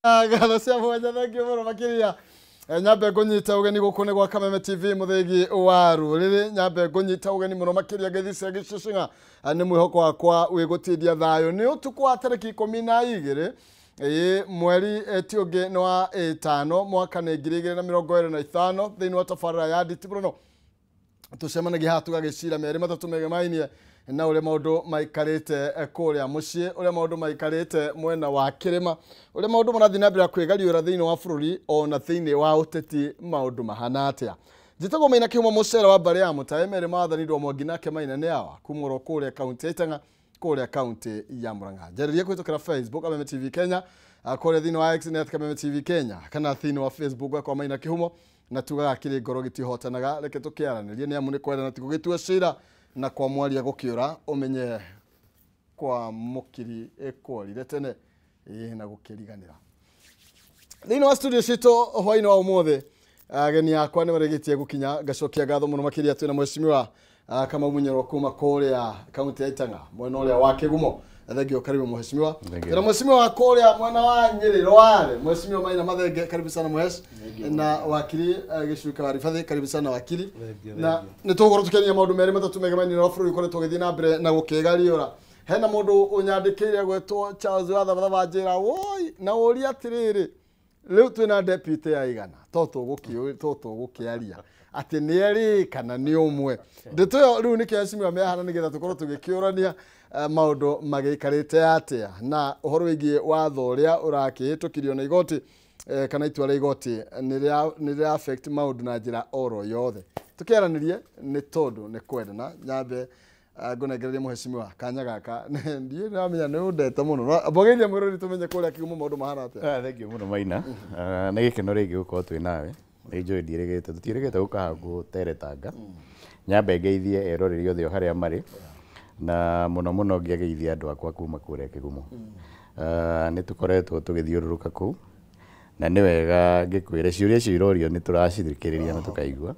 Ngatho cia mwanya, thengiũ mũno makĩria. Nyambe ngũnyite ũgeni gũkũ nĩ gwa Kameme TV, mũthĩgi wa rũrĩrĩ. Nyambe ngũnyite ũgeni mũno makĩria ngeithi cia gĩcũcũng'a. Nĩ mwĩhoko wakwa wĩ gũtindia thayũ. Nĩ ũtukũ wa tarĩki 12, ĩĩ, mweri ti ũngĩ nĩ wa 5, mwaka nĩ 2025. Thĩinĩ wa tabarĩra ya Nditibũrũno tũcemanagia haha tũgagĩcira merĩ matatũ megemainie na ũrĩa maũndũ maikarĩte kũrĩa mũciĩ, ũrĩa maũndũ maikarĩte mwena wa kĩrĩma, ũrĩa maũndũ marathiĩ na mbere ya kwĩgariũra thĩinĩ wa bũrũri, ona thĩinĩ wa ũteti maũndũ mahana atĩa. Njĩtagwo Maina Kĩhumo, mũcere wa mbarĩ ya mũtae merĩ mathanirwo Mwangi nake Maina nĩ awa kuma oro kũrĩa kaunti ya Itang'a, kũrĩa kaunti ya Murang'a. Njarĩrie kũhĩtũkĩra Facebook Kameme TV Kenya, kũrĩa thĩinĩ wa X net Kameme TV Kenya, kana thĩinĩ wa Facebook yakwa Maina Kĩhumo, na tugaga kĩrĩ ngoro gĩtihotanaga. Reke tũkĩaranĩrie, nĩ amu nĩ kwendana ti gũgĩtua cira, na kwa mwaria gũkĩũra ũmenye kwa mũkiri ĩkworire tene, ĩĩ, na gũkĩriganĩra. Thĩinĩ wa studio citũ hwainĩ wa ũmũthĩ, ageni akwa nĩ marĩgĩtie gũkinya. Ngacokia ngatho mũno makĩria. Twĩna mheshimiwa Kamau Munyoro kuma kũrĩa kaunti ya Itang'a, mwena ũrĩa wa Kĩgumo. Thengio, karibu mheshimiwa. Twĩna mheshimiwa wa kũrĩa mwena wa Nyĩrĩ Rware, mheshimiwa Maina Mathenge, karibu sana mhesh. Na wakiri Gĩcuka wa Ribathi, karibu sana wakiri. Na nĩ tũgũkorwo tũkĩaria maũndũ merĩ matatũ megemainie na bũrũri ũkoretwo ũgĩthiĩ na mbere na gũkĩgariũra. Hena mũndũ ũnyandĩkĩire gwetwo Charles wa Thabathaba, njĩra woi na ũria atĩrĩrĩ, rĩu twĩna deputy ya igana to tũgũkĩaria atĩ nĩ erĩ kana nĩ ũmwe. Ndeto ĩyo rĩu nĩkĩo heshimiwa mehana nĩgetha tũkorwo tũgĩkĩũrania maũndũ magĩikarĩte atĩa, na ũhoro wĩgiĩ watho ũrĩa ũrakĩhĩtũkirio na igoti, kana itua rĩa igoti nĩ rĩa affect maũndũ na njĩra oro yothe. Tũkĩaranĩrie nĩ tondũ nĩ kwendana. Nyambe ngũnengererie mheshimiwa kanya gaka, ndiĩ ndamenya nĩ ũndete mũno. Mbogeithia mwĩrori tũmenye kũrĩa Kĩgumo maũndũ mahana atĩa. Thank you mũno Maina. Nĩ gĩkeno rĩngĩ gũkorwo twĩ nawe. Nĩ njũĩ ndiĩrĩgĩte, tũtiĩrĩgĩte gũka haha gũteretanga. Nyambe ngeithie eroreri othe o harĩa marĩ, na mũno mũno ngĩgeithia andũ akwa kuma kũrĩa Kĩgumo. Nĩ tũkoretwo tũgĩthiũrũrũka kũu, na nĩ wega ngĩkwĩre ciũria icio irorio nĩ tũracithikĩrĩria na tũkaigua.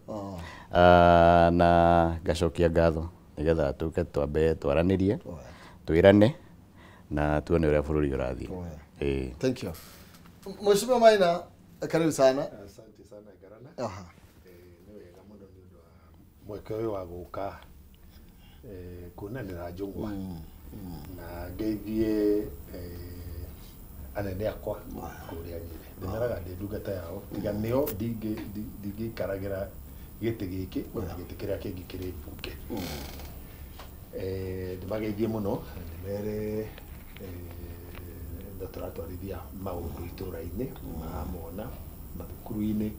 Na ngacokia ngatho nĩgetha tũke twambe twaranĩrie, twĩrane na tuone ũrĩa bũrũri ũrathiĩ. Ĩĩ. Thank you. Mheshimiwa Maina, karibu sana. Asante sana Garana. Nĩ wega mũno nĩ ũndũ wa mweke ũyũ wa gũka kuonanĩra njũng'wa, na ngeithie anene akwa kũrĩa Nyĩrĩ. Ndĩmeraga ndĩ ndungata yao, tiga nĩo ndingĩikaragĩra gĩtĩ gĩkĩ ona gĩtĩ kĩrĩa kĩngĩ kĩrĩ mbunge. Ndĩmageithie mũno, ndĩmere no tũratwarithia maũndũ itũra-inĩ, maramona mathukuru-inĩ,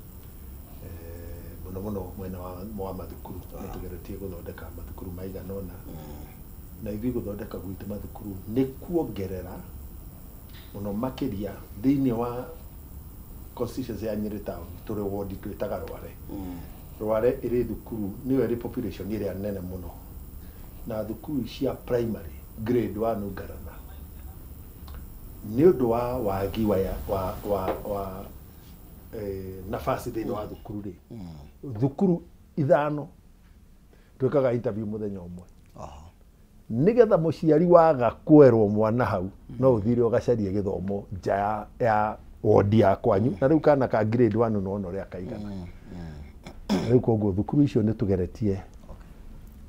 mũno mũno mwena wa mathukuru. Nĩ tũgeretie gũthondeka mathukuru maigana ũna, na ithuĩ gũthondeka gwitũ mathukuru nĩ kuongerera mũno makĩria thĩinĩ wa constituency ya Nyĩrĩ town. Tũrĩ ward twĩtaga Rware. Rware ĩrĩ thukuru nĩyo ĩrĩ population ĩrĩa nene mũno, na thukuru cia primary grade 1 Ngarana nĩ ũndũ wa wagi wa nafasi thĩinĩ wa thukuru rĩ, thukuru 5 twĩkaga interview mũthenya ũmwe, nĩgetha mũciari waga kwerwo mwana hau no ũthire ũgacarie gĩthomo nja ya wodi ya kwanyu. Na rĩu kana ka grade 1 nona ũrĩa kaigana rĩu. Koguo thukuru icio nĩ tũgeretie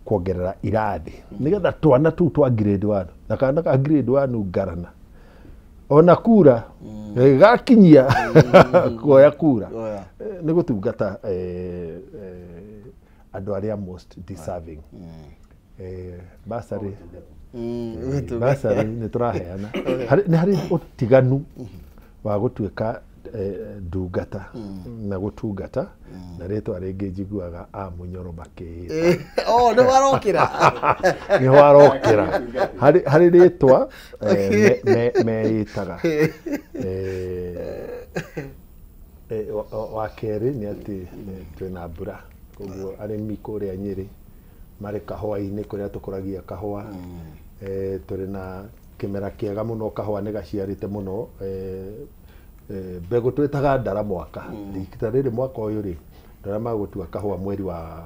kuongerera irathi nĩgetha twana tũu twa grade 1, na kana ka grade 1 Ngarana ona kura gakinyia kuoya kura. Nĩ gũtungata andũ arĩa most deserving. Bursary, bursary nĩ tũraheana. Nĩ harĩ ũtiganu wa gũtuĩka ndungata na gũtungata, na rĩtwa rĩngĩ njiguaga a Mũnyoro makĩĩta. Oh, nĩ warokĩra. Nĩ warokĩra harĩ rĩtwa meĩtaga. Wa kerĩ nĩ atĩ twĩna mbura, koguo arĩmi kũrĩa Nyĩrĩ marĩ kahũa-inĩ, kũrĩa tũkũragia kahũa. Tũrĩ na kĩmera kĩega mũno, kahũa nĩ gaciarĩte mũno. Mbegũ twĩtaga ndara mwaka rita rĩrĩ, mwaka ũyũ rĩ, ndara magũtua kahũa mweri wa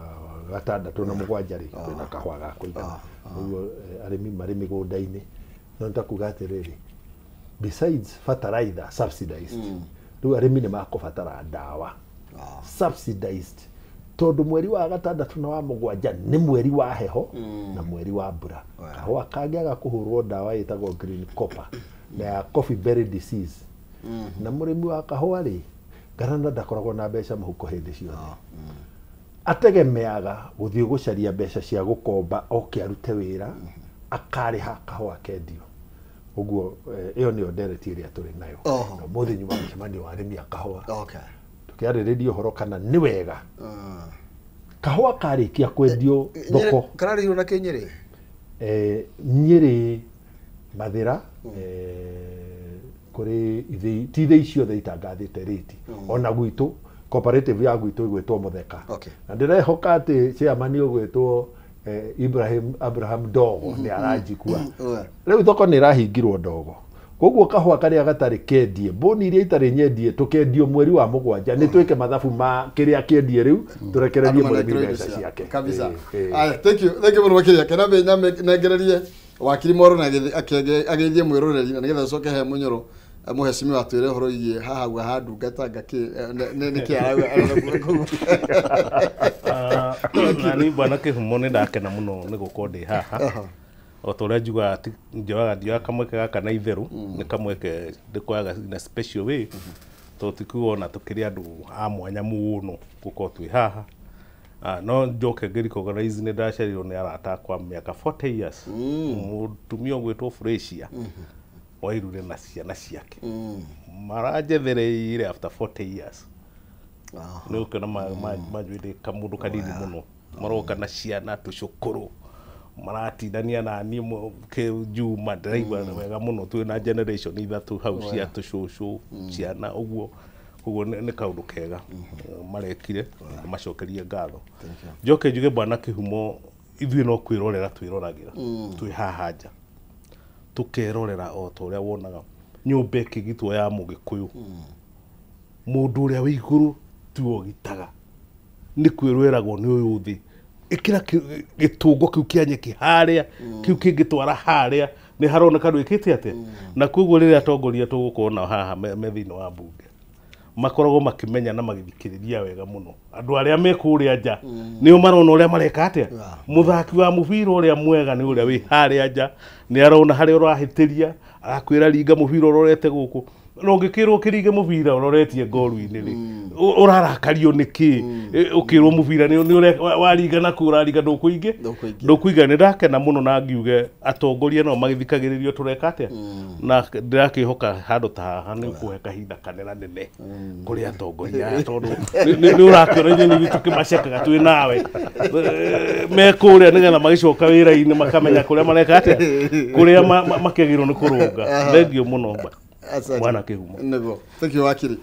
gatandatũ na mũgwanja rĩ, twĩna kahũa ga kũigana. Ũguo arĩmi marĩ mĩgũnda-inĩ, no nĩ ta kuga atĩrĩrĩ, Besides fertilizer subsidized, rĩu arĩmi nĩ makũbatara ndawa subsidized, tondũ mweri wa gatandatũ na wa mũgwanja nĩ mweri wa heho na mweri wa mbura. Kahũa kangĩaga kũhũrwo ndawa ĩtagwo green copper na ya coffee berry disease, na mũrĩmi wa kahũa rĩ, ngarana ndakoragwo na mbeca mũhuko hĩndĩ ciothe. Ategemeaga gũthiĩ gũcaria mbeca cia gũkomba oke arute wĩra akarĩha kahũa kendio. Ũguo ĩyo nĩyo ndereti ĩrĩa tũrĩ nayo. Na ũmũthĩ nyuma mũcemanio wa arĩmi a kahũa, tũkĩarĩrĩria ũhoro kana nĩ wega kahũa karĩkia kwendio thoko. Kararĩhirwo na kĩ Nyĩrĩ? Nyĩrĩ, Mathĩra, kũrĩ ithĩi, ti ithĩi ciothe itangathĩte rĩti. Ona gwitũ cooperative ya gwitũ ĩgwĩtwo Mũtheka, na ndĩrehoka atĩ chairman ũgwĩtwo Ibrahim Abraham Dogo nĩ aranjigua. Rĩu thoko nĩ ĩrahingirwo Ndogo, koguo kahũa karĩa gatarĩ kendie, mbũni iria itarĩ nyendie, tũkendio mweri wa mũgwanja, nĩ twĩke mathabu ma kĩrĩa kĩendie rĩu, tũrekererie mũrĩmi mbeca ciake. Kabisa. Aya, thank you, thank you mũno makĩria. Kana be nengererie wakiri Moro na ageithie mwĩroreri, na nĩgetha acoke he Mũnyoro mũhecimiwa atwĩre ũhoro wĩgiĩ haha gwa ha ndungata ngakĩ nĩkĩ arauga arenda kuga kũu. Nani bwana Kĩhumo, nĩ ndakena mũno nĩ gũkorwo ndĩ haha. O ta ũrĩa njugaga, njoyaga ndioyaga kamweke gaka na itherũ, nĩ kamweke ndĩkoyaga in a special way, tondũ ti kuga ona tũkĩrĩ andũ a mwanya mũno gũkorwo twĩ haha. No njoke ngĩ recognize nĩ ndacerirwo nĩ arata akwa mĩaka 40 years, mũtumia ũgwĩtwo Fresia Wairure na ciana ciake maranjethereire after 40 years. Nĩ ũkĩona manjuĩrĩ kamũndũ kanini mũno, maroka na ciana tũcũkũrũ, maratindania na niĩ Juma, ndĩraigua wega mũno twĩ na generation ithatũ hau cia tũcũcũ ciana ũguo. Koguo nĩ kaũndũ kega marekire, macokerie ngatho. Njoke njuge, bwana Kĩhumo, ithuĩ no kwĩrorera twĩroragĩra twĩ haha nja, tũkerorera o ta ũrĩa wonaga nyũmba ĩkĩgitwo ya Mũgĩkũyũ, mũndũ ũrĩa wĩ igũrũ tiwe ũgitaga, nĩ kwĩrweragwo nĩ ũyũ thĩ, ĩkĩra gĩtũngo kĩu kĩa nyeki harĩa, kĩu kĩngĩtwara harĩa nĩ haroneka ndwĩkĩte atĩa. Na koguo rĩrĩa atongoria tũgũkorwo nao haha me thĩinĩ wa mbunge makoragwo makĩmenya na magĩthikĩrĩria wega mũno andũ arĩa me kũrĩa nja, nĩo marona ũrĩa mareka atĩa. Mũthaki wa mũbira ũrĩa mwega nĩ ũrĩa wĩ harĩa nja, nĩ arona harĩa ũrahĩtĩria, agakwĩra ringa mũbira ũrorete gũkũ. Na ũngĩkĩrwo ũkĩringe mũbira ũroretie ngoru-inĩ rĩ, ũrarakario nĩ kĩ? Ũkĩrwo mũbira nĩ waringa nakuo ũraringa, ndũkũingĩ. Ndũkũingĩ. Ndũkũingĩ. Nĩ ndakena mũno na ngiuge atongoria no magĩthikagĩrĩrio tũreka atĩa, na ndĩrakĩhoka handũ ta haha nĩ kũhe kahinda kanena nene kũrĩ atongoria aya, tondũ nĩ ũrakĩona ithuĩ nĩ tũkĩmacekaga twĩ nawe me kũrĩa, nĩgetha magĩcoka wĩra-inĩ makamenya kũrĩa mareka atĩa, kũrĩa makĩagĩrĩirwo nĩ kũrũnga. Thengiũ mũno, Asante. bwana Kĩhumo. Nĩguo, thank you wakiri.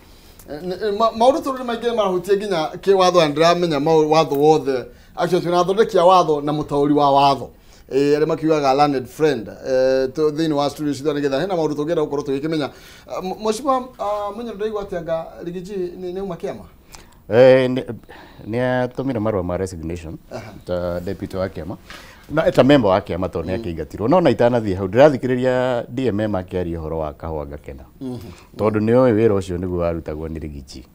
Maũndũ tondũ nĩ maingĩ marahutia nginya kĩwatho, na ndĩramenya watho wothe. Actually twĩna athondeki a watho na mũtaũri wa watho, arĩa makiugaga learned friend, thĩinĩ wa studio citũ, nĩgetha hena maũndũ tũngĩenda gũkorwo tũgĩkĩmenya. Mheshimiwa Mũnyoro, ndĩraigua atĩ anga Rigiji nĩ uma kĩama? Nĩ atũmire marũa ma resignation ta deputy wa kĩama na ta member wa kĩama, tondũ nĩ akĩingatirwo. No na itanathiĩ hau, ndĩrathikĩrĩria DMM akĩaria ũhoro wa kahũa ngakena, tondũ nĩ oĩ wĩra ũcio nĩguo warutagwo nĩ Rigiji,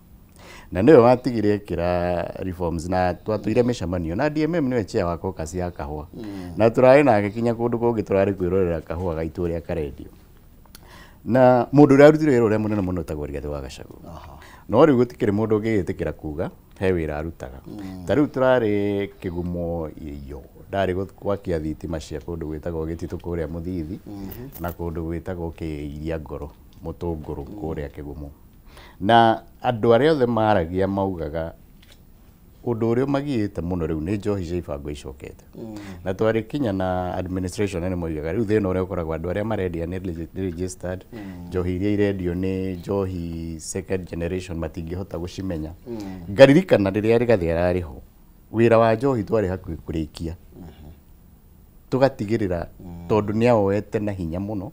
na nĩwe watigire ĩkĩra reforms, na twatũire mĩcemanio na DMM, nĩwe chair wa caucus ya kahũa, na tũrarĩ nake kinya kũndũ kũngĩ tũrarĩ kwĩrorera kahũa gaitũ ũrĩa karendio, na mũndũ ũrĩa arutire wĩra ũrĩa mũnene mũno etagwo Rigathĩ wa Gachagua. No rĩu gũtikĩrĩ mũndũ ũngĩgĩtĩkĩra kuga he wĩra arutaga. Ta rĩu tũrarĩ kĩgumo iyo, ndarĩ gwakia thitima cia kũndũ gwĩtagwo Gĩtitũ kũrĩa Mũthithi, na kũndũ gwĩtagwo Kĩiria Ngoro Mũtũngũrũ kũrĩa Kĩgumo, na andũ arĩa othe maragia maugaga ũndũ ũrĩa ũmagiĩte mũno rĩu nĩ njohi cia ibango icokete. Na twarĩ kinya na administration, na nĩ moigaga rĩu thĩna ũrĩa ũkoragwo, andũ arĩa marendia nĩ registered, njohi iria irendio nĩ njohi second generation, matingĩhota gũcimenya. Ngaririkana rĩrĩa Rigathĩ ararĩ ho, wĩra wa njohi twarĩ hakuhĩ kũrĩkia, tũgatigĩrĩra tondũ nĩ awoete na hinya mũno,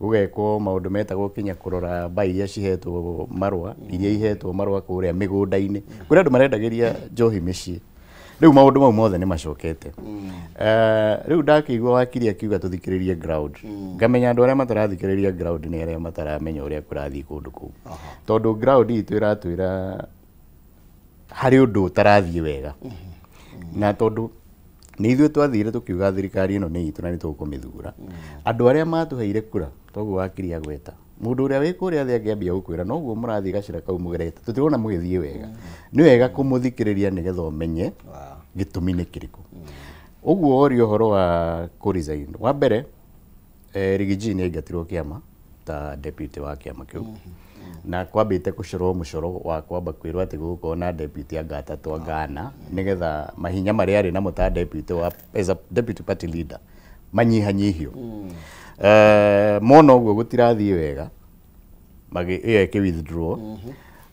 gũgekwo maũndũ metagwo kinya kũrora mbaa iria cihetwo marũa, iria ihetwo marũa kũrĩa mĩgũnda-inĩ kũrĩa andũ marendagĩria njohi mĩciĩ. Rĩu maũndũ mau mothe nĩ macokete. Rĩu ndakĩigua wakiri akiuga tũthikĩrĩrie ground, ngamenya andũ arĩa matarathikĩrĩria ground nĩ arĩa mataramenya ũrĩa kũrathiĩ kũndũ kũu, tondũ ground itũ ĩratwĩra harĩ ũndũ ũtarathiĩ wega, na tondũ nĩ ithuĩ twathire tũkiuga thirikari ĩno nĩ itũ na nĩ tũkũmĩthura. Andũ arĩa matũheire kura, toguo wakiri agweta, mũndũ ũrĩa wĩ kũrĩa thĩ angĩambia gũkwĩra noguo mũrathiĩ gacĩra kau mũgerete, tũtirona mũgĩthiĩ wega, nĩ wega kũmũthikĩrĩria nĩgetha ũmenye gĩtũmi nĩ kĩrĩkũ. Ũguo woria ũhoro wa kũ resign, wa mbere Riggy G nĩ aingatirwo kĩama ta deputy wa kĩama kĩu, na kwambĩte gũcorwo mũcoro wa kwamba kwĩrwo atĩ gũgũkorwo na deputy anga atatũ anga ana, nĩgetha mahinya marĩa arĩ namo ta deputy wa, as a deputy party leader, manyihanyihio. Mona ũguo gũtirathiĩ wega, ĩyo ĩkĩ withdraw,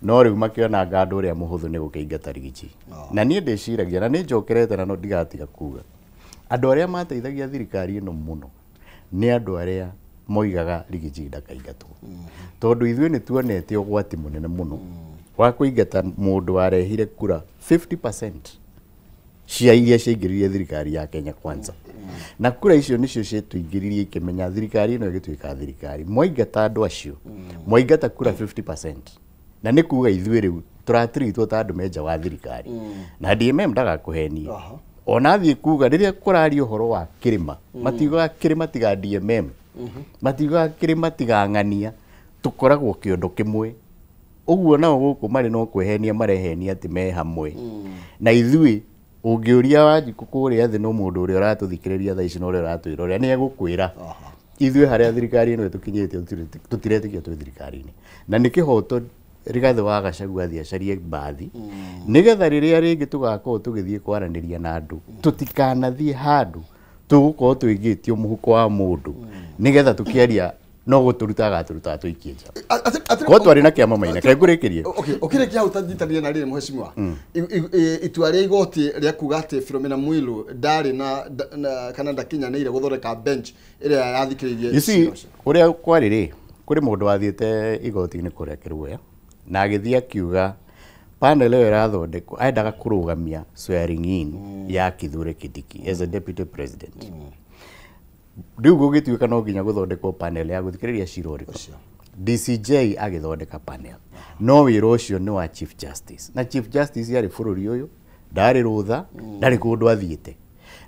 no rĩu makĩona anga andũ ũrĩa mũhũthũ nĩ gũkĩingata Riggy G. Na niĩ ndĩciragia na nĩ njokerete na no ndigatiga kuga, andũ arĩa mateithagia thirikari ĩno mũno nĩ andũ arĩa moigaga Riggy G ndakaingatwo, tondũ ithuĩ nĩ tuonete ũgwati mũnene mũno wa kũingata mũndũ warehire kura 50% cia iria ciaingĩririe thirikari ya Kenya Kwanza, na kura icio nĩcio ciatũingĩririe ikĩmenya thirikari ĩno ĩgĩtuĩka thirikari. Mwaingata andũ acio, mwaingata kura 50%, na nĩ kuga ithuĩ rĩu tũratiritwo ta andũ me nja wa thirikari. Na DMM ndagakũhenie, ona athiĩ kuga rĩrĩa kũraria ũhoro wa kĩrĩma, matiugaga kĩrĩma tiga DMM, matiugaga kĩrĩma tiga ng'ania, tũkoragwo kĩondo kĩmwe. Ũguo nao gũkũ marĩ no kwĩhenia marehenia atĩ me hamwe na ithuĩ. Ũngĩũria Wanjikũ kũrĩa thĩ, no mũndũ ũrĩa ũratũthikĩrĩria thaa ici na ũrĩa ũratwĩrorera nĩ egũkwĩra ithuĩ harĩa thirikari ĩno ĩtũkinyĩtie tũtiretĩkia twĩ thirikari-inĩ, na nĩ kĩhoto Rigathĩ wa Gachagua athiĩ acarie mbathi, nĩgetha rĩrĩa rĩngĩ tũgakorwo tũgĩthiĩ kwaranĩria na andũ, tũtikanathiĩ handũ tũgũkorwo tũigĩtio mũhuko wa mũndũ, nĩgetha tũkĩaria no gũtũruta agatũruta atũikie nja. Ko twarĩ na kĩama Maina, kaĩ ngũrĩkĩrie? Okay, ũkĩrĩkia hau tanyitanĩrie na rĩrĩ, mheshimiwa, itua rĩa igoti rĩa kuga atĩ Philomena Mwilu ndarĩ na kana ndakinyanĩire gũthondeka bench ĩrĩa yathikĩrĩirie You see, cira ũcio. Ũrĩa kwarĩ rĩ, kũrĩ mũndũ wathiĩte igoti-inĩ kũrĩa Kĩrũya na agĩthiĩ akiuga panel ĩyo ĩrathondekwo endaga kũrũgamia swearing in ya Kithure Kindiki as a deputy president. Rĩu gũgĩtuĩka no nginya gũthondekwo panel ya gũthikĩrĩria cira ũrĩkũ. DCJ agĩthondeka panel, no wĩra ũcio nĩ wa Chief Justice, na Chief Justice yarĩ bũrũri ũyũ, ndarĩ rũtha, ndarĩ kũndũ athiĩte,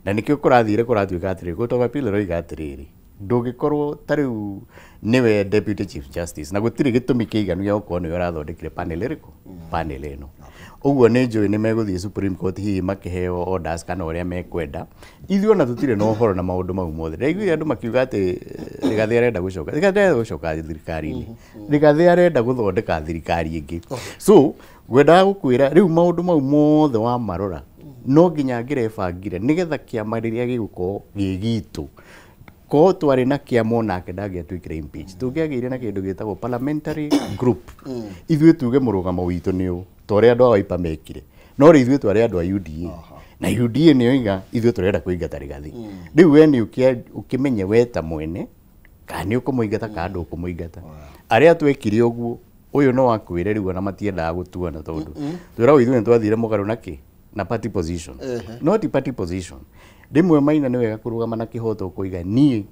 na nĩkĩo kũrathire kũratuĩka atĩrĩrĩ, Court of Appeal ĩroiga atĩrĩrĩ, ndũngĩkorwo ta rĩu nĩwe deputy Chief Justice na gũtirĩ gĩtũmi kĩiganu gĩa gũkorwo nĩwe ũrathondekire panel ĩrĩkũ, panel ĩno. Ũguo nĩ njũĩ nĩ megũthiĩ Supreme Court hihi makĩheo orders kana ũrĩa mekwenda. Ithuĩ ona tũtirĩ na ũhoro na maũndũ mau mothe. Ndaiguire andũ makiuga atĩ Rigathĩ arenda gũcoka, Rigathĩ arenda gũcoka thirikari-inĩ, Rigathĩ arenda gũthondeka thirikari ĩngĩ. So ngwendaga gũkwĩra rĩu maũndũ mau mothe wamarora no nginya angĩrebangire nĩgetha kĩama rĩrĩa gĩgũkorwo gĩ gitũ, ko twarĩ na kĩama onake ndangĩatuĩkire impeach, tũngĩagĩire na kĩndũ gĩtagwo parliamentary group, ithuĩ tuge mũrũgamo witũ nĩ ũũ, ta ũrĩa andũ a Wiper mekire. No rĩu ithuĩ twarĩ andũ a UDA, na UDA nĩ oiga ithuĩ tũrenda kũingata Rigathĩ. Rĩu we nĩ ũkĩmenye we ta mwene kana nĩ ũkũmũingata kana ndũkũmũingata. Arĩa twekire ũguo, ũyũ no akwĩre rĩu ona matiendaga gũtuana, tondũ twĩragwo ithuĩ nĩ twathire mũgarũ na kĩ na party position. No ti party position, rĩmwe Maina nĩ wega kũrũgama na kĩhoto, ũkoiga niĩ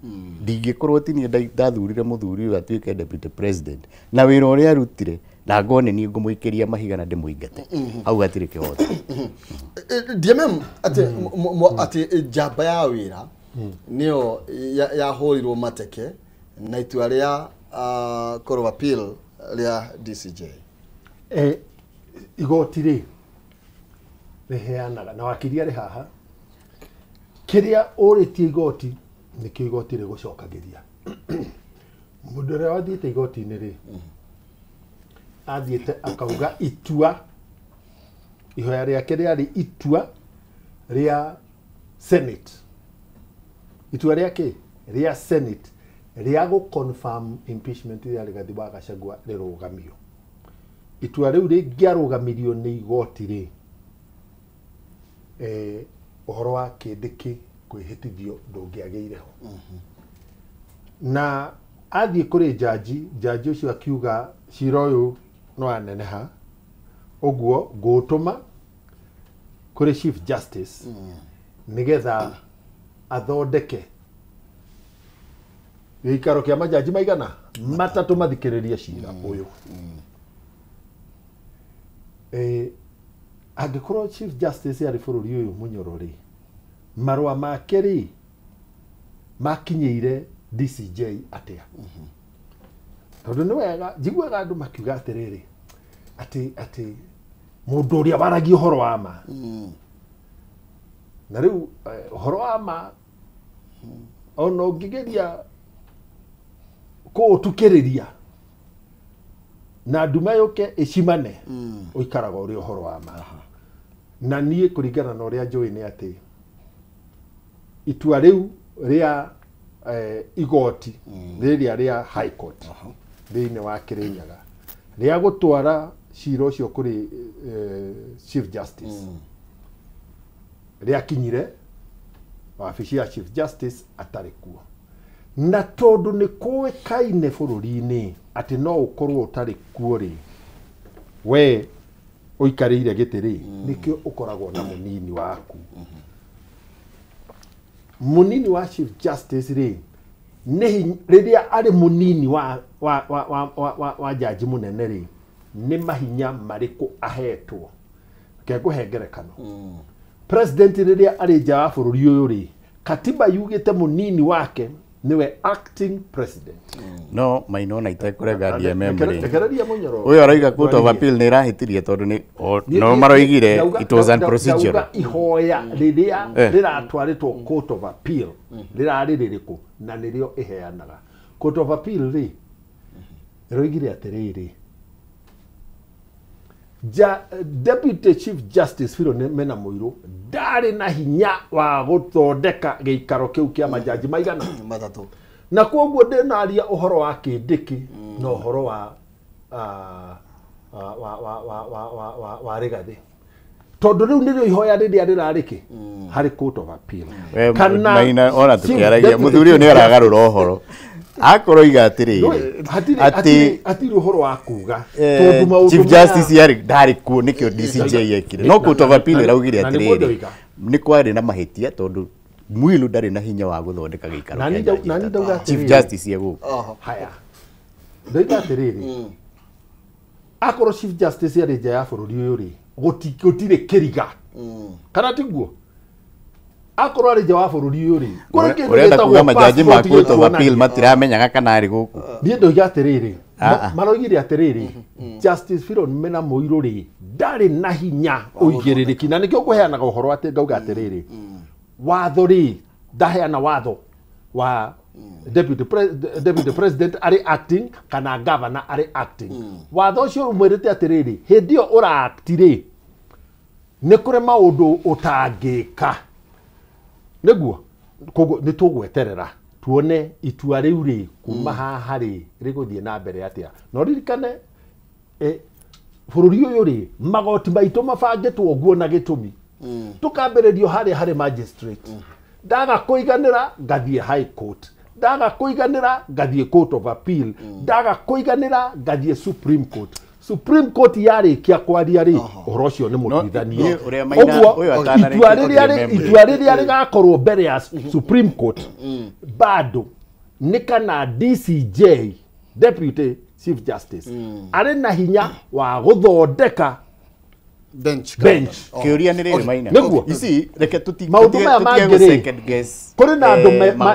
ndingĩkorwo ti niĩ ndathurire mũthuri ũyũ atuĩke deputy president na wĩra ũrĩa arutire, na ngone niĩ ngũmũikĩria mahiga na ndĩmũingate, hau hatirĩ kĩhoto. DMM atĩ atĩ njamba ya wĩra nĩyo yahũrirwo mateke na itua rĩa Court of Appeal rĩa DCJ. Igoti rĩ rĩheanaga na wakiri arĩ haha, kĩrĩa ũrĩtie igoti nĩkĩo igoti rĩgũcokagĩria. Mũndũ ũrĩa wathiĩte igoti-inĩ rĩ, athiĩte akauga itua, ihoya rĩake rĩarĩ itua rĩa Senate, itua rĩa kĩ rĩa Senate rĩa gũ confirm impeachment ya Rigathi wa Gachagua rĩrũgamio. Itua rĩu rĩngĩarũgamirio nĩ igoti rĩ, ũhoro wa Kindiki kwĩhĩtithio ndũngĩagĩire ho. Na athiĩ kũrĩ jaji, jaji ũcio akiuga cira ũyũ no aneneha, ũguo ngũũtũma Kũrĩ Chief Justice nĩgetha athondeke gĩikaro kĩa majaji maigana matatũ mathikĩrĩrie cira ũyũ. Angĩkorwo Chief Justice arĩ bũrũri ũyũ Mũnyoro rĩ, marũa make rĩ makinyĩire DCJ atĩa? Tondũ nĩ wega njiguaga andũ makiuga atĩrĩrĩ, atĩ mũndũ ũrĩa waragia ũhoro wa ma, na rĩu ũhoro wa ma ona ũngĩgeria kũũtukĩrĩria na nduma yũke ĩcimane, ũikaraga ũrĩ ũhoro wa ma. Na niĩ kũringana na ũrĩa njũĩ nĩ atĩ itua rĩu rĩa igoti rĩrĩa rĩa High Court thĩinĩ wa Kĩrĩnyaga rĩa gũtwara cira ũcio kũrĩ Chief Justice rĩakinyire wabici ya Chief Justice atarĩ kuo. Na tondũ nĩ kũĩkaine bũrũri-inĩ atĩ no ũkorwo ũtarĩ kuo rĩ, we ũikarĩire gĩtĩ rĩ, nĩkĩo ũkoragwo na mũnini waku. Mũnini wa Chief Justice rĩ, nĩ rĩrĩa arĩ mũnini wa jaji mũnene rĩ, nĩ mahinya marĩkũ ahetwo? Reke ngũhe ngerekano. President rĩrĩa arĩ nja wa bũrũri ũyũ rĩ, katiba yugĩte mũnini wake niwe acting president. No Maina ona itekũrenga DMM rĩ, Rekereria Mũnyoro. Ũyũ aroiga Court of Appeal nĩ ĩrahĩtirie tondũ nĩ no maroigire it was unprocedural. Ndauga ihoya rĩrĩa rĩratwarĩtwo Court of Appeal rĩrarĩ rĩrĩkũ, na nĩrĩo ĩheanaga. Court of Appeal rĩ, ĩroigire atĩrĩrĩ, Deputy Chief Justice Philomena Mũirũ ndarĩ na hinya wa gũthondeka gĩikaro kĩu kĩa majaji maigana matatũ, na koguo ndĩnaria ũhoro wa Kindiki na ũhoro wa wa wa wa wa wa wa wa Rigathi, tondũ rĩu nĩrĩo ihoya rĩrĩa rĩrarĩ harĩ Court of Appeal. Kana Maina ona tũkĩaragia mũthuri ũyũ nĩ aragarũra ũhoro, akoroiga atĩrĩrĩ atĩ hatirĩ ũhoro wa kuga tondũ maũndũ Chief Justice yarĩ ndarĩ kuo nĩkĩo DCJ yekire, no Court of Appeal ĩraugire atĩrĩrĩ nĩ kwarĩ na mahĩtia tondũ Mwilu ndarĩ na hinya wa gũthondeka gĩikaro kĩa Chief Justice ye gũkũ. Haya, ndoiga atĩrĩrĩ, akorwo Chief Justice yarĩ nja ya bũrũri ũyũ rĩ, gũtirĩ kĩriga, kana tiguo? Akorwo arĩ nja wa bũrũri ũyũ rĩ, kũrĩ kĩndũ ũrenda kuga majaji ma Court of Appeal matiramenyaga kana arĩ gũkũ? Niĩ ndoiga atĩrĩrĩ, maroigire atĩrĩrĩ, Justice Philomena Mũirũ rĩ ndarĩ na hinya ũigĩrĩrĩki, na nĩkĩo ngũheanaga ũhoro atĩ ngauga atĩrĩrĩ, watho rĩ ndaheana watho wa deputy president arĩ acting kana governor arĩ acting. Watho ũcio ũmwĩrĩte atĩrĩrĩ, hĩndĩ ĩyo ũra-act rĩ, nĩ kũrĩ maũndũ ũtangĩka. Nĩguo koguo nĩ tũgweterera tuone itua rĩu rĩ kuma haha rĩ rĩgũthiĩ na mbere atĩa. Na ũririkane bũrũri ũyũ rĩ, magoti maitũ mabangĩtwo ũguo na gĩtũmi. Tũkambĩrĩrio harĩa harĩ magistrate, ndaga kũiganĩra ngathiĩ High Court, ndaga kũiganĩra ngathiĩ Court of Appeal, ndaga kũiganĩra ngathiĩ Supreme Court. Supreme Court yarĩkia kwaria rĩ, ũhoro ũcio nĩ mũtuithanie. Ũguo itua rĩrĩa rĩgakorwo mbere ya Supreme Court bado nĩ kana DCJ, Deputy Chief Justice, arĩ na hinya wa gũthondeka bench. Kĩũria nĩ rĩrĩ Maina, ici reke maũndũ maya mangĩ rĩ, kũrĩ na andũ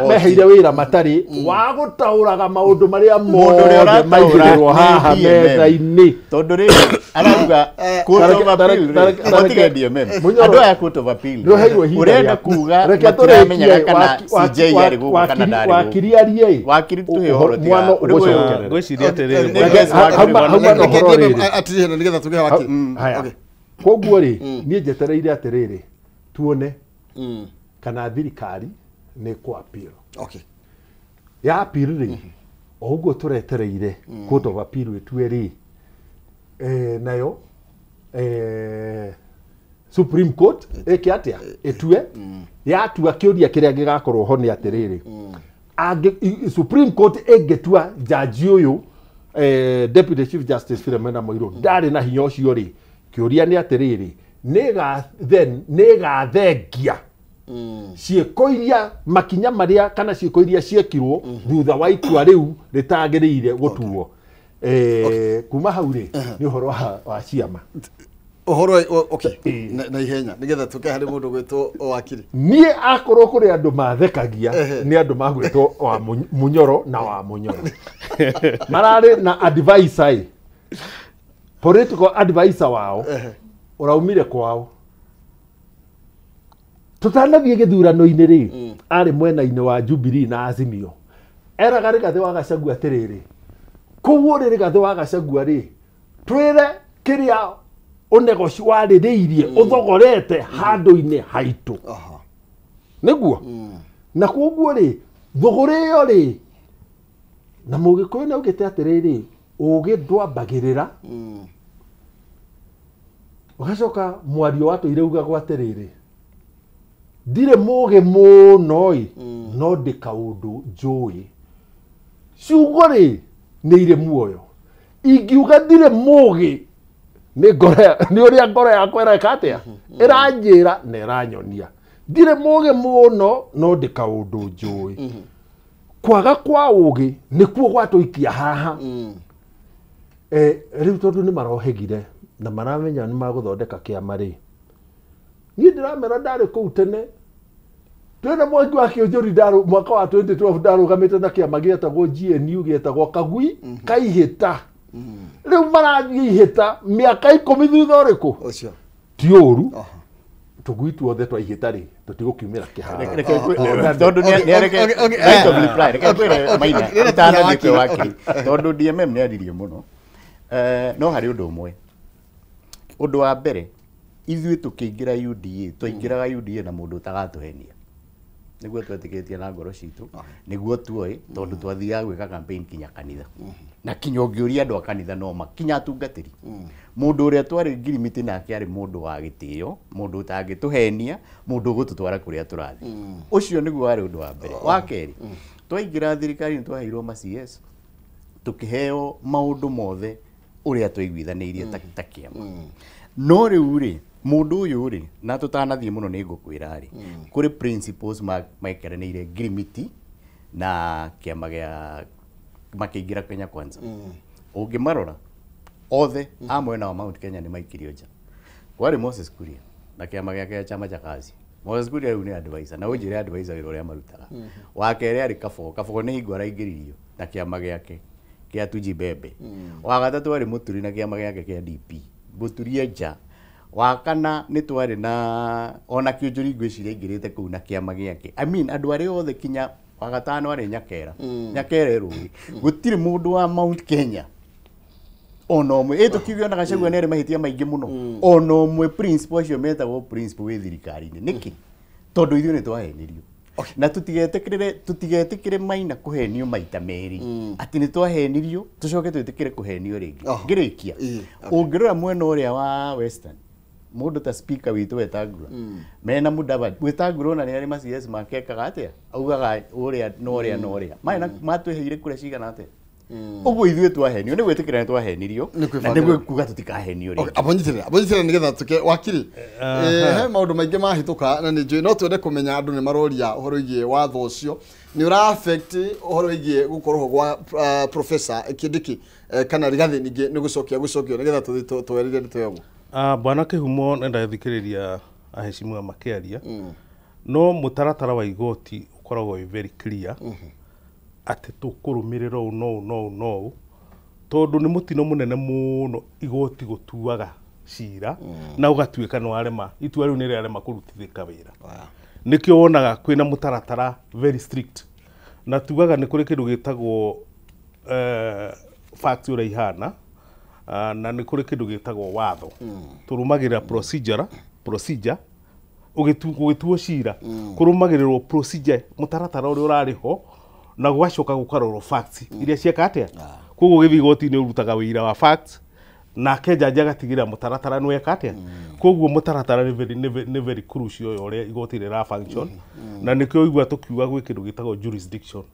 meheire wĩra matarĩ wa gũtaũraga maũndũ marĩa mothe maigĩrĩrwo haha metha-inĩ, tondũ rĩrĩ arauga Court of Appeal rĩ, DMM andũ aya Court of Appeal ũrenda kuga matiramenyaga kana CJ arĩ gũkũ kana ndarĩ gũkũ. Wakiri arie wakiri tũhe ũhoro tiga ngwĩciria atĩrĩrĩ, nĩgetha tũgĩe wakiri. Koguo rĩ, niĩ njetereire atĩrĩrĩ tuone kana thirikari nĩ kũ appeal. Okay. Ya appeal rĩ, o ũguo tũretereire Court of Appeal ĩtue rĩ, nayo Supreme Court ĩke atĩa? Ĩtue. Yatua kĩũria kĩrĩa gĩgakorwo ho nĩ atĩrĩrĩ, Supreme Court ĩngĩtua jaji ũyũ Deputy Chief Justice Philomena Mũirũ ndarĩ na hinya ũcio rĩ, kĩũria nĩ atĩrĩrĩ, nĩ then nĩ gathengia ciĩko iria makinya marĩa kana ciĩko iria ciekirwo thutha wa itua rĩu rĩtagĩrĩire gũtuo. Kuma hau rĩ nĩ ũhoro wa ciama ũhoro okay na ihenya nĩgetha tũke harĩ mũndũ gwĩtwo wakiri. Niĩ akorwo kũrĩ andũ mathekagia nĩ andũ magwĩtwo wa Munyoro na wa Munyoro mararĩ na advisor, political advisor wao ũraumire kwao. Tũtanathiĩ gĩthurano-inĩ rĩ arĩ mwena-inĩ wa Jubilee na Azimio, eraga Rigathĩ wa Gachagua atĩrĩrĩ, kũu ũrĩ Rigathĩ wa Gachagua rĩ twĩre kĩrĩa ũnegoci warĩrĩirie ũthogorete handũ-inĩ haitũ nĩguo. Na koguo rĩ thũgũrĩ ĩyo rĩ na Mũgĩkũyũ nĩ augĩte atĩrĩrĩ ũgĩ ndwambagĩrĩra ũgacoka mwario watũire ugagwo atĩrĩrĩ ndirĩ mũgĩ mũno ĩ no ndĩ kaũndũ njũĩ. Ciugo rĩ nĩ irĩ muoyo, ingiuga ndirĩ mũgĩ nĩ ũrĩa ngoro yakwa ĩreka atĩa ĩranjĩra na ĩranyonia ndirĩ mũgĩ mũno no ndĩ kaũndũ njũĩ. Kwaga kwa ũgĩ nĩkuo gwatũikia haha. Rĩu tondũ nĩ marohĩgire na maramenya nĩ magũthondeka kĩama rĩ, niĩ ndĩramera ndarĩ kũu tene twĩna Mwangi wa Kĩũnjũri mwaka wa 2012 ndarũgamĩte na kĩama gĩetagwo GNU gĩetagwo Kagui Kaihĩta. Rĩu marathiĩ ihĩta mĩaka 10 thutha ũrĩkũ ũcio ti ũru tũgui tuothe twa ihĩta rĩ tũtigũkiumĩra kĩharo. Tondũ nĩ tondũ DMM nĩ aririe mũno no harĩ ũndũ ũmwe. Ũndũ wa mbere ithuĩ tũkĩingĩra UDA twaingĩraga UDA na mũndũ ũtagatũhenia nĩguo twetĩkĩtie na ngoro citũ nĩguo tuoĩ tondũ twathiaga gwĩka campaign kinya kanitha na kinya ũngĩũria andũ a kanitha no makinya atungatĩri. Mũndũ ũrĩa twarĩ ngirimiti nake arĩ mũndũ wa gĩtĩo, mũndũ ũtangĩtũhenia, mũndũ ũgũtũtwara kũrĩa tũrathiĩ. Ũcio nĩguo warĩ ũndũ wa mbere. Wa kerĩ twaingĩra thirikari nĩ twaheirwo ma CS tũkĩheo maũndũ mothe ũrĩa twaiguithanĩirie ta kĩama. No rĩu rĩ mũndũ ũyũ rĩ na tũtanathiĩ mũno nĩ ngũkwĩra rĩ kũrĩ principles maikaranĩire ngirimiti na kĩama gĩa makĩingĩra Kenya Kwanza. Ũngĩmarora othe a mwena wa Mount Kenya nĩ maikirio nja. Kwarĩ Moses Kuria na kĩama gĩake gĩa Chama cha Kazi. Moses Kuria rĩu nĩ advisor na ũnjĩre advisor wĩra ũrĩa marutaga. Wa kerĩ arĩ Kabogo, Kabogo nĩ hingo araingĩririo na kĩama gĩake kĩa Tujibembe. Wa gatatũ arĩ Mũturi na kĩama gĩake kĩa DP. Mũturi nja. Wa kana nĩ twarĩ na ona Kĩũnjũri ngwĩciria aingĩrĩte kũu na kĩama gĩake. I mean andũ arĩa othe kinya wa gatano arĩ Nyakera. Nyakera ĩrũĩ. Gũtirĩ mũndũ wa Mount Kenya ona ũmwe tũkiuge ona Gachagua nĩ arĩ mahĩtia maingĩ mũno ona ũmwe principal acio metagwo principal wĩ thirikari-inĩ. Nĩkĩ? Tondũ ithuĩ nĩ twahenirio. Na tũtigetĩkĩre Maina kũhenio maita merĩ atĩ nĩ twahenirio tũcoke twĩtĩkĩre kũhenio rĩngĩ. Ngĩrĩkia ũngĩrora mwena ũrĩa wa Western mũndũ ta speaker witũ Wetangula mena Mudavadi. Wetangula ona nĩ arĩ ma CS make ekaga atĩa augaga ũrĩa na ũrĩa na ũrĩa maina matwĩheire kura cigana atĩa. Ũguo ithuĩ twahenio nĩ gwĩtĩkĩra nĩ twahenirio na nĩ kuga tũtikahenio rĩngĩ. Abonyitĩrĩra nĩgetha tũke wakiri. He maũndũ maingĩ mahĩtũka na nĩ njũĩ no twende kũmenya andũ nĩ maroria ũhoro wĩgiĩ watho ũcio nĩ ũra affect ũhoro wĩgiĩ gũkorwo gwa Professor Kindiki kana Rigathĩ ningĩ nĩ gũcokia gũcokio nĩgetha tũthiĩ twerire ndeto ĩyo. Bwana Kĩhumo nĩ ndathikĩrĩria aheshimiwa makĩaria no mũtaratara wa igoti ũkoragwo wĩ very clear atĩ tũkũrũmĩrĩra ũũ no no no tondũ nĩ mũtino mũnene mũno igoti gũtuaga cira na ũgatuĩka nĩ warema itua rĩu nĩ rĩarema kũrutithĩka wĩra. Nĩkĩo wonaga kwĩna mũtaratara very strict na tugaga nĩ kũrĩ kĩndũ gĩtagwo facts ũrĩa ihana na nĩ kũrĩ kĩndũ gĩtagwo watho. Tũrũmagĩrĩra procedure ũgĩtuo cira kũrũmagĩrĩrwo procedure mũtaratara ũrĩa ũrarĩ ho na gũgacoka gũkarorwo facts iria cieka atĩa. Koguo ũgĩthiĩ igoti-inĩ ũrutaga wĩira wa facts nake jaji agatigĩrĩra mũtaratara nĩ weka atĩa. Koguo mũtaratara nĩ very crucial ũrĩa igoti rĩra function na nĩkĩo ũigua tũkiuga gwĩ kĩndũ gĩtagwo jurisdiction.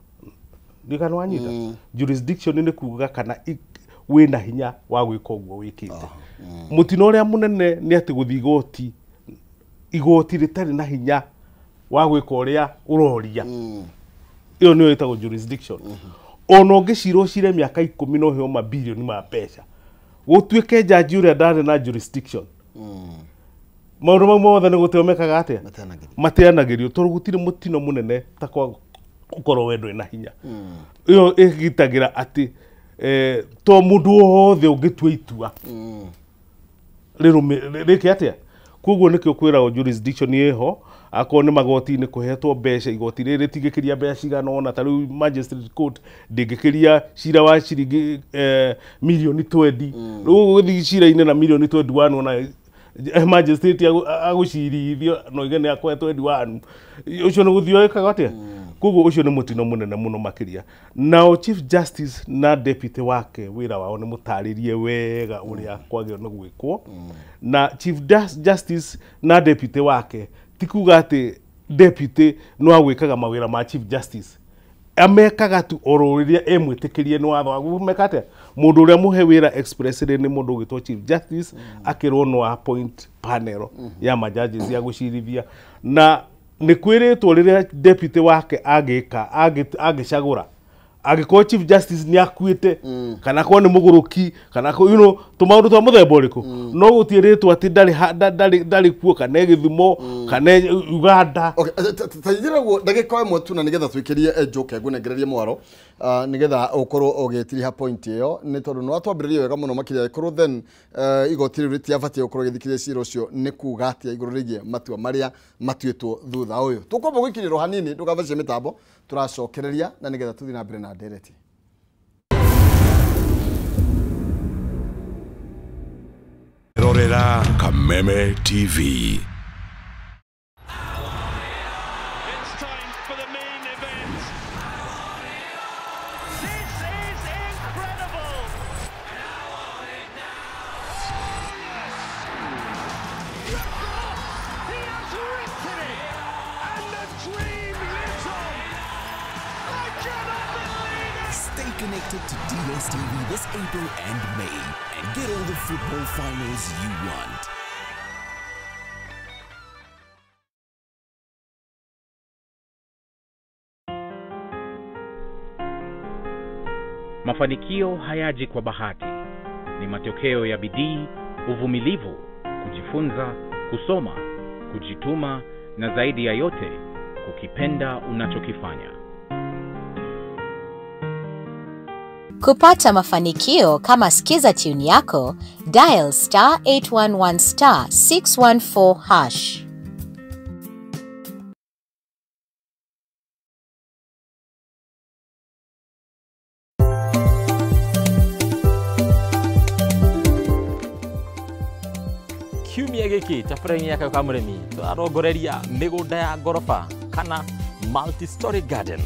Ndikana wanyita jurisdiction nĩ kuga kana wĩna hinya wa gwĩka ũguo wĩkĩte. Mũtino ũrĩa mũnene nĩ atĩ gũthiĩ igoti, igoti rĩtarĩ na hinya wa gwĩka ũrĩa ũroria. Ĩyo nĩyo ĩtagwo jurisdiction. Ona ũngĩcira ũcire mĩaka 10 na ũheo mabirioni ma mbeca, gũtuĩke jaji ũrĩa ndarĩ na jurisdiction, maũndũ mau mothe nĩ gũteo mekaga atĩa? Mateanagĩrio, tondũ gũtirĩ mũtino mũnene ta kwa gũkorwo we ndũrĩ na hinya. Ĩyo ĩgitagĩra atĩ to mũndũ wothe ũngĩtua itua rĩke atĩa. Koguo nĩkĩo kwĩragwo jurisdiction ĩho, akorwo nĩ magoti-inĩ kũhetwo mbeca, igoti rĩrĩ rĩtingĩkĩria mbeca cigana ũna, ta rĩu magistrate court ndĩngĩkĩria cira wa ciringi mirioni 20. Rĩu ũgũthiĩ cira-inĩ na mirioni 21 ona magistrate agũcirithio na oige nĩ akũhe 21, ũcio nĩ gũthiĩ wĩkaga atĩa? Koguo ũcio nĩ mũtino mũnene mũno makĩria. Nao Chief Justice na deputy wake wĩra wao nĩ mũtarĩrie wega ũrĩa kwagĩrĩirwo nĩ gwĩkwo. Na Chief Justice na deputy wake ti kuga atĩ deputy no agwĩkaga mawĩra ma Chief Justice, amekaga tu oro rĩrĩa emwĩtĩkĩrie nĩ watho wa meka atĩa. Mũndũ ũrĩa mũhe wĩra expressly nĩ mũndũ ũgĩtwo Chief Justice, akĩrwo no appoint panel ya majudges ya gũcirithia. Na nĩ kwĩrĩtwo rĩrĩa deputy wake angĩka angĩcagũra, angĩkorwo Chief Justice nĩ akuĩte kana akorwo nĩ mũgũrũki kana you know tũmaũndũ twa mũthemba ũrĩkũ, no gũtiĩrĩtwo atĩ ndarĩ kuo kana e Gĩthumo kana e Uganda. Ta njĩra guo ndagĩka ĩmwe tu na nĩgetha twĩkĩrie njoke ngũnengererie mwaro nĩgetha ũkorwo ũgĩtiriha point ĩyo, nĩ tondũ nĩ watwambĩrĩria wega mũno makĩria. Ĩkorwo then igoti rĩu rĩtiabatiĩ gũkorwo rĩgĩthikĩrĩria cira ũcio nĩ kuga atĩa igũrũ rĩgiĩ matua marĩa matuĩtwo thutha ũyũ. Tũkwamba gwĩkĩrĩrwo hanini, ndũkabacie mĩtambo, tũracokereria na nĩgetha tũthiĩ na mbere na ndereti. Rorera Kameme TV. It's time for the main event. This is incredible. He has written it, and the dream lives on. I cannot believe it. Stay connected to DSTV this April and May and get all the football finals you want. Mafanikio hayaji kwa bahati. Ni matokeo ya bidii, uvumilivu, kujifunza, kusoma, kujituma na zaidi ya yote, kukipenda unachokifanya. Kupata mafanikio kama Skiza tune yako, dial star 811 star 614 hash. Kiumia gĩkĩ tabarĩra-inĩ ya Kayũ ka Mũrĩmi tũrarongoreria mĩgũnda ya ngoroba kana multi-story garden.